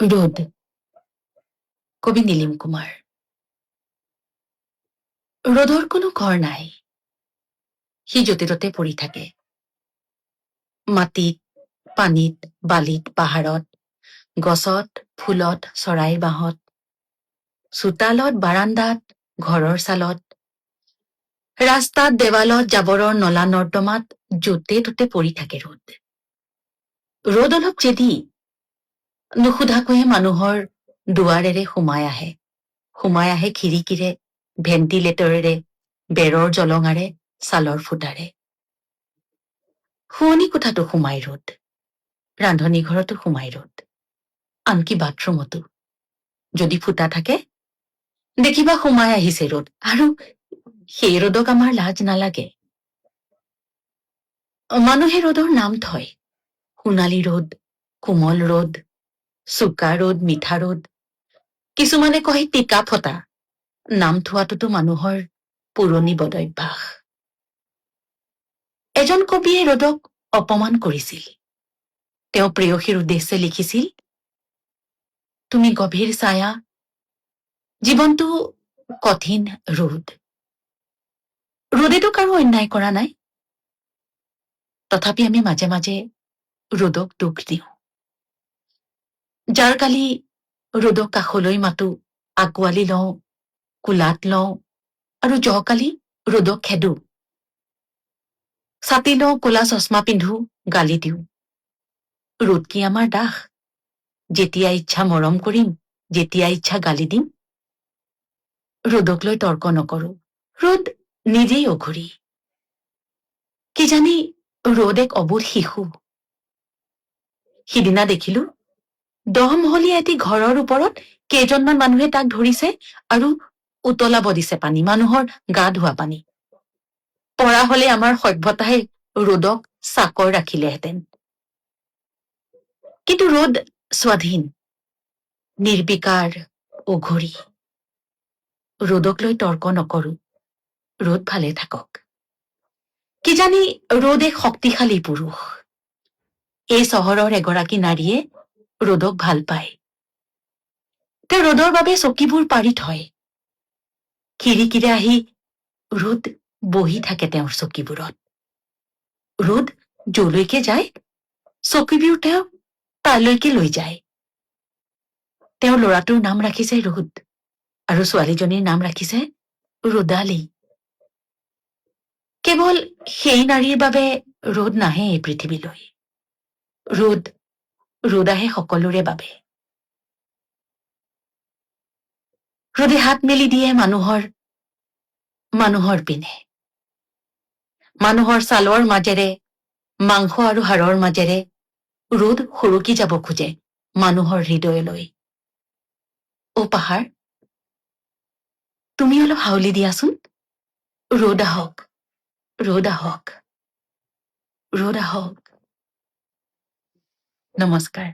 ৰ'দ। কবি নীলিম কুমাৰ। ৰ'দৰ কোনো ঘৰ নাই, সি য'তে ত'তে পৰি থাকে। মাটিত, পানীত, বালিত, পাহাৰত, গছত, ফুলত, চৰাইৰ বাঁহত, চোতালত, বাৰান্দাত, ঘৰৰ ছালত, ৰাস্তাত, দেৱালত, জাবৰৰ নলা নৰ্দমাত, য'তে ত'তে পৰি থাকে ৰ'দ। ৰ'দ অলপ জেদী। নুসুধাকৈয়ে মানুহৰ দুৱাৰেৰে সোমাই আহে, সোমাই আহে খিৰিকীৰে, ভেণ্টিলেটৰেৰে, বেৰৰ জলঙাৰে, ছালৰ ফুটাৰে। শোৱনি কোঠাতো সোমাই ৰ'দ, ৰান্ধনি ঘৰতো সোমাই ৰ'দ, আনকি বাথৰুমতো যদি ফুটা থাকে, দেখিবা সোমাই আহিছে ৰ'দ। আৰু সেই ৰ'দক আমাৰ লাজ নালাগে। মানুহে ৰ'দৰ নাম থয়, সোণালী ৰ'দ, কোমল ৰ'দ, চোকা ৰ'দ, মিঠা ৰ'দ, কিছুমানে কয় টিকা ফটা। নাম থোৱাটোতো মানুহৰ পুৰণি বদভ্যাস। এজন কবিয়ে ৰ'দক অপমান কৰিছিল। তেওঁ প্ৰেয়সীৰ উদ্দেশ্যে লিখিছিল, তুমি গভীৰ ছায়া, জীৱনটো কঠিন ৰ'দ। ৰ'দেতো কাৰো অন্যায় কৰা নাই, তথাপি আমি মাজে মাজে ৰ'দক দুখ দিওঁ। জাৰকালি ৰ'দক কাষলৈ মাতো, আঁকোৱালি লওঁ, কোলাত লওঁ আৰু জহকালি ৰ'দক খেদো, ছাতি লওঁ, ক'লা চশমা পিন্ধো, গালি দিওঁ। ৰ'দ কি আমাৰ দাস, যেতিয়া ইচ্ছা মৰম কৰিম, যেতিয়া ইচ্ছা গালি দিম? ৰ'দক লৈ তৰ্ক নকৰো। ৰ'দ নিজেই অঘৰী। কিজানি ৰ'দ এক অবোধ শিশু। সিদিনা দেখিলো, 10 মহলীয়া এটি ঘৰৰ ওপৰত কেইজনমান মানুহে তাক ধৰিছে আৰু উতলাব দিছে পানী, মানুহৰ গা ধোৱা পানী। পৰা হলে আমাৰ সভ্যতাই ৰ'দক চাকৰ ৰাখিলেহেঁতেন। কিন্তু ৰ'দ স্বাধীন, নিৰ্বিকাৰ, অঘৰী। ৰ'দক লৈ তৰ্ক নকৰো। ৰ'দ ভালে থাকক। কিজানি ৰ'দ এক শক্তিশালী পুৰুষ। এই চহৰৰ এগৰাকী নাৰীয়ে ৰ'দক ভাল পায়। তেওঁ ৰ'দৰ বাবে চকীবোৰ পাৰি থয়। খিৰিকীৰে আহি ৰ'দ বহি থাকে তেওঁৰ চকীবোৰত। ৰ'দ যলৈকে যায়, চকীবোৰ তেওঁ তালৈকে লৈ যায়। তেওঁৰ ল'ৰাটোৰ নাম ৰাখিছে ৰ'দ আৰু ছোৱালীজনীৰ নাম ৰাখিছে ৰ'দালি। কেৱল সেই নাৰীৰ বাবে ৰ'দ নাহে এই পৃথিৱীলৈ। ৰ'দ, ৰ'দ আহে সকলোৰে বাবে। ৰ'দে হাত মেলি দিয়ে মানুহৰ মানুহৰ পিনে। মানুহৰ ছালৰ মাজেৰে, মাংস আৰু হাড়ৰ মাজেৰে ৰ'দ সৰকি যাব খোজে মানুহৰ হৃদয়লৈ। অ পাহাৰ, তুমি অলপ হাউলি দিয়াচোন। ৰ'দ আহক, ৰ'দ আহক, ৰ'দ আহক। নমস্কাৰ।